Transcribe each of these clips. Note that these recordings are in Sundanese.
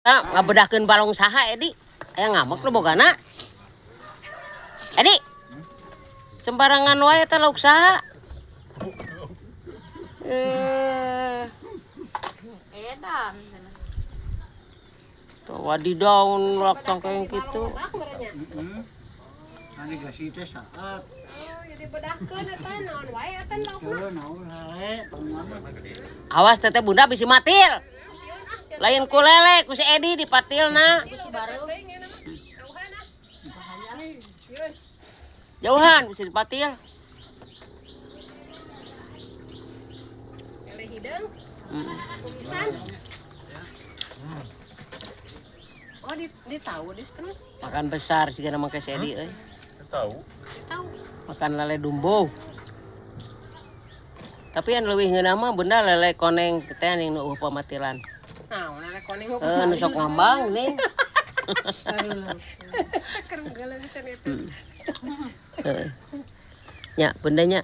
Ngabedahkeun balong saha Edi? Aya ngamek nu bogana. Edi. Sembarangan wae eta lauk saha. Edan. Tuh wadidaun lak cangkeng kitu. Ane gasi teh saat. Oh, jadi bedahkeun eta naon wae eta laukna. Naon hale Awas teteh bunda bisi matil. Lain ku lele ku si Edi dipatilna. Jauhan bisa dipatil. Lele hideung. Kumisan. Oh, di tahu di situ. Makan besar sih karena makan si Edi euy. Tahu. Tahu. Makan lele dumbo. Tapi yang leuwih ngeunah mah bunda lele koneng teh ning nu eueuh pamatilan. Nah, lele koneng nu sok ngambang nih. Kerunggelan can itu. Nya, bunda nya.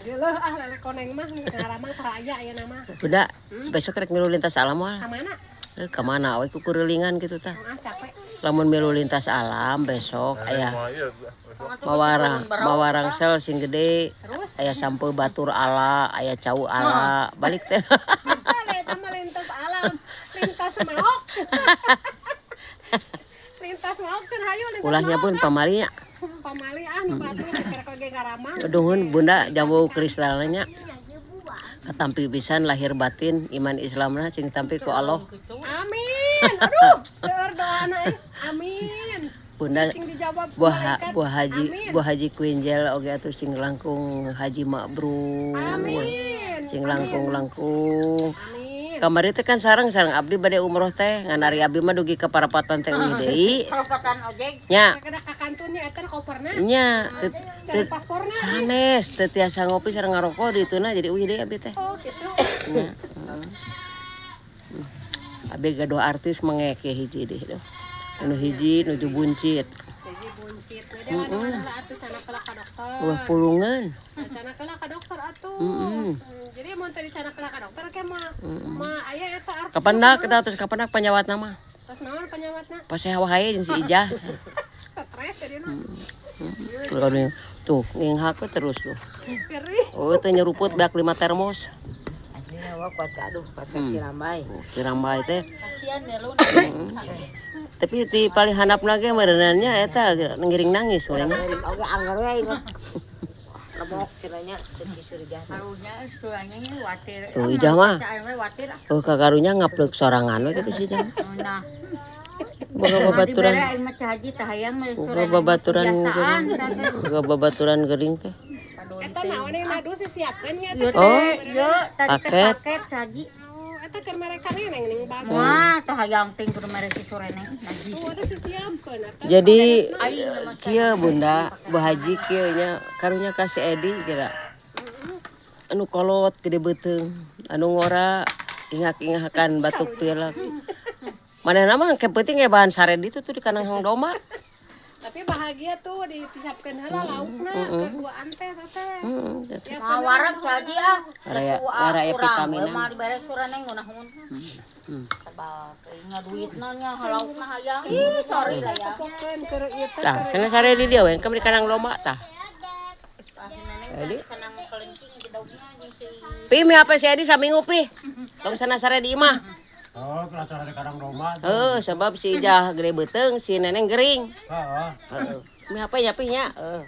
Geuleuh ah lele koneng mah ngaramang karaya aya nama. Bunda, besok rek milu lintas alam moal. Ka mana? Ka mana we kukurilingan gitu tah. Ah, capek. Lamun milu lintas alam besok aya mawarang sel sing gede. Terus aya sampeu batur ala, aya cau ala, balik teh. Eta mah lintas alam, lintas maok. Lintas maok cenah hayu lintas. Ulahnya pun pamalinya. Pamali ah nu batur kerek oge ngaramang. Nuhun bunda jambu kristalnya. Katampi pisan lahir batin iman Islamna sing tampi ku Allah. Amin. Aduh, seueur doana euy. Amin. Bunda sing dijawab buah haji Quinjel oge atuh sing langkung haji mabrur. Amin. Sing langkung-langkung. Amin. Kamari teh kan sareng-sareng abdi bade umroh teh ngan ari abdi mah dugi ka parapatan teh euy deui. Parapatan ojek. Nya. Kada ka kantunnya eta koperna. Nya, sareng pasporna. Sanes teu tiasa ngopi sareng ngarokok di ituna jadi euy deui abdi teh. Oh, kitu. Nya. Abdi gaduh artis mengeke hiji deui duh. Anu hiji nuju buncit. Hiji buncit. Heeh. Atuh cana kela ka dokter. Wah pulungan. Cana kela ka dokter atuh. Jadi mun teu dicana kela ka dokter ke mah mah aya eta artis. Kapandak eta terus kapandak panyawatna mah. Terus naon panyawatna? Pas wae jeung si Ijah. Stres jadi mah. Tuh, nginghak terus tuh. Oh, teu nyeruput bak 5 termos. Aslinya wah kuat aduh, kuat Cirambay. Cirambay teh. Kasihan deh lu. Tapi di paling handapna ge meureunannya eta ngiring nangis we. Oge anggar we inget. Lemok cenanya si Surya. Karunya suranya watir. Tuh Ijah mah. Oh kakarunya ngapleuk sorangan we kitu si Ijah. Nah. Boga babaturan. Boga babaturan. Boga babaturan gering teh. Eta naon yang madu sih siapkeun nya teh. Oh, ieu tadi teh paket haji. Oh, eta keur mereka neneng ning bagus. Wah, teh hayang ting keur mere si Sureneng najis. Oh, eta siapkeun eta. Jadi kieu bunda, Bu Haji kieu nya karunya ka si Edi kira. Anu kolot gede beuteung, anu ngora ingak-ingakan batuk pilek. Manehna mah ke peuting ge bahan sare ditu tuh di kanang hang domba. Tapi bahagia tuh disiapkeun heula laukna keduaan teh teh. Heeh. Mawareg jadi ah. Waraya vitamin. Mah dibere Sureneng ngeunaheun. Tebal teuing duitna nya laukna hayang. Ih, sorry lah ya. Tah, sana sare di dieu we di kanang domba tah. Edi. Pi mi apa si Edi saminggu pi. Tong sana sare di imah. Oh, penasaran di karang domba. Heeh, sebab si Ijah gede beuteung, si Neneng gering. Heeh. Heeh. Mi apa ya pi nya? Heeh.